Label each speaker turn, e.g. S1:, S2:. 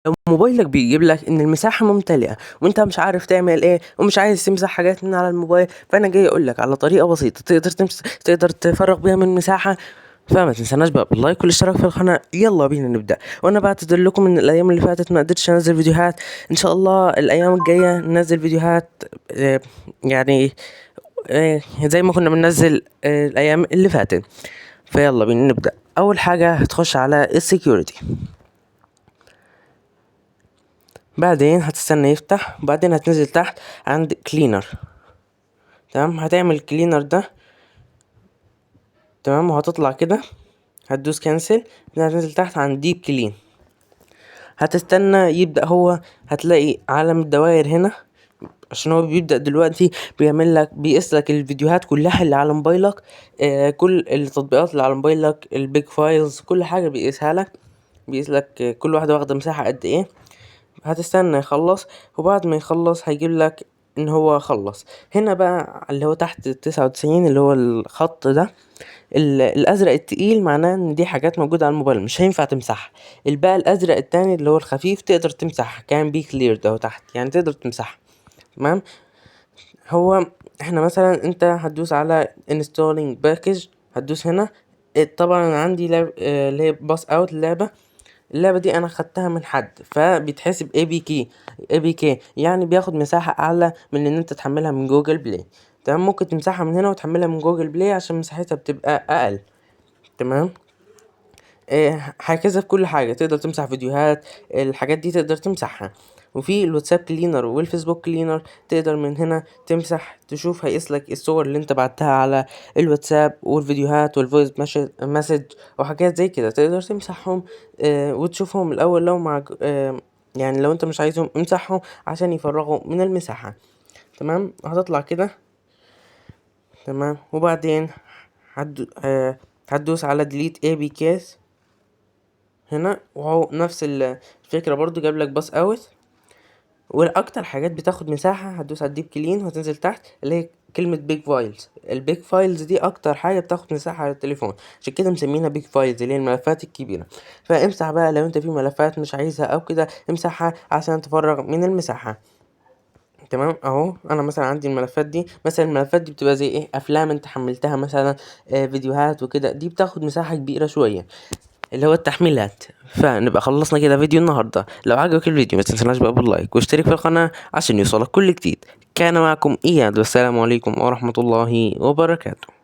S1: لو موبايلك بيجيب لك ان المساحة ممتلئة وانت مش عارف تعمل ايه ومش عايز تمسح حاجات من على الموبايل، فانا جاي اقول لك على طريقة بسيطة تقدر تمسح، تقدر تفرغ بيها من مساحة. فما تنساناش بقى بال like والاشتراك في القناة. يلا بينا نبدأ. وانا بعتذر لكم ان الايام اللي فاتت ما قدرتش انزل فيديوهات، ان شاء الله الايام الجاية ننزل فيديوهات، يعني زي ما كنا بننزل الايام اللي فاتت. فيلا بينا نبدأ. اول حاجة هتخش على ال security، بعدين هتستنى يفتح، وبعدين هتنزل تحت عند cleaner. تمام، هتعمل cleaner ده، تمام، وهتطلع كده هتدوس cancel، هتنزل تحت عند deep clean، هتستنى يبدأ هو، هتلاقي علم الدوائر هنا عشان هو بيبدأ دلوقتي بيعمل لك، بيقيس لك الفيديوهات كلها اللي على موبايلك، كل التطبيقات اللي على موبايلك، ال big files، كل حاجة بيقيسها لك، بيقيس لك كل واحدة واخدة مساحة قد ايه. هتستنى يخلص، وبعد ما يخلص هيجيب لك ان هو خلص. هنا بقى اللي هو تحت 99 اللي هو الخط ده الازرق التقيل، معناه ان دي حاجات موجودة على الموبايل مش هينفع تمسحها. الباقي الازرق التاني اللي هو الخفيف تقدر تمسحها، can be cleared اهو تحت، يعني تقدر تمسحها. تمام، هو احنا مثلا انت هتدوس على installing package، هتدوس هنا. طبعا انا عندي لعب، اللي هي Pass Out، اللعبة دي انا خدتها من حد، فبيتحسب APK، يعني بياخد مساحة اعلى من ان انت تحملها من Google Play. تمام، ممكن تمسحها من هنا وتحملها من Google Play عشان مساحتها بتبقى اقل. تمام، هكذا في كل حاجة، تقدر تمسح فيديوهات، الحاجات دي تقدر تمسحها. وفي الواتساب cleaner والفيسبوك cleaner تقدر من هنا تمسح، تشوف هيقيس لك الصور اللي انت بعتها على الواتساب والفيديوهات وال voice message وحاجات زي كده، تقدر تمسحهم، وتشوفهم الاول. لو معك، يعني لو انت مش عايزهم امسحهم عشان يفرغوا من المساحة. تمام، هتطلع كده. تمام، وبعدين هتدوس على delete APKs هنا، وهو نفس الفكرة برضو جاب لك Pass Out. والاكتر حاجات بتاخد مساحة هتدوس على ال deep clean وهتنزل تحت اللي هي كلمة big files. ال big files دي اكتر حاجة بتاخد مساحة على التليفون، عشان كده مسمينها big files اللي هي الملفات الكبيرة. فامسح بقى لو انت في ملفات مش عايزها او كده، امسحها عشان تفرغ من المساحة. تمام، اهو انا مثلا عندي الملفات دي، مثلا الملفات دي بتبقى زي ايه، افلام انت حملتها مثلا، فيديوهات وكده، دي بتاخد مساحة كبيرة شوية اللي هو التحميلات. فنبقى خلصنا كده فيديو النهاردة. لو عجبك الفيديو ما تنساش بقى بال like واشترك في القناة عشان يوصلك كل جديد. كان معكم اياد، والسلام عليكم ورحمة الله وبركاته.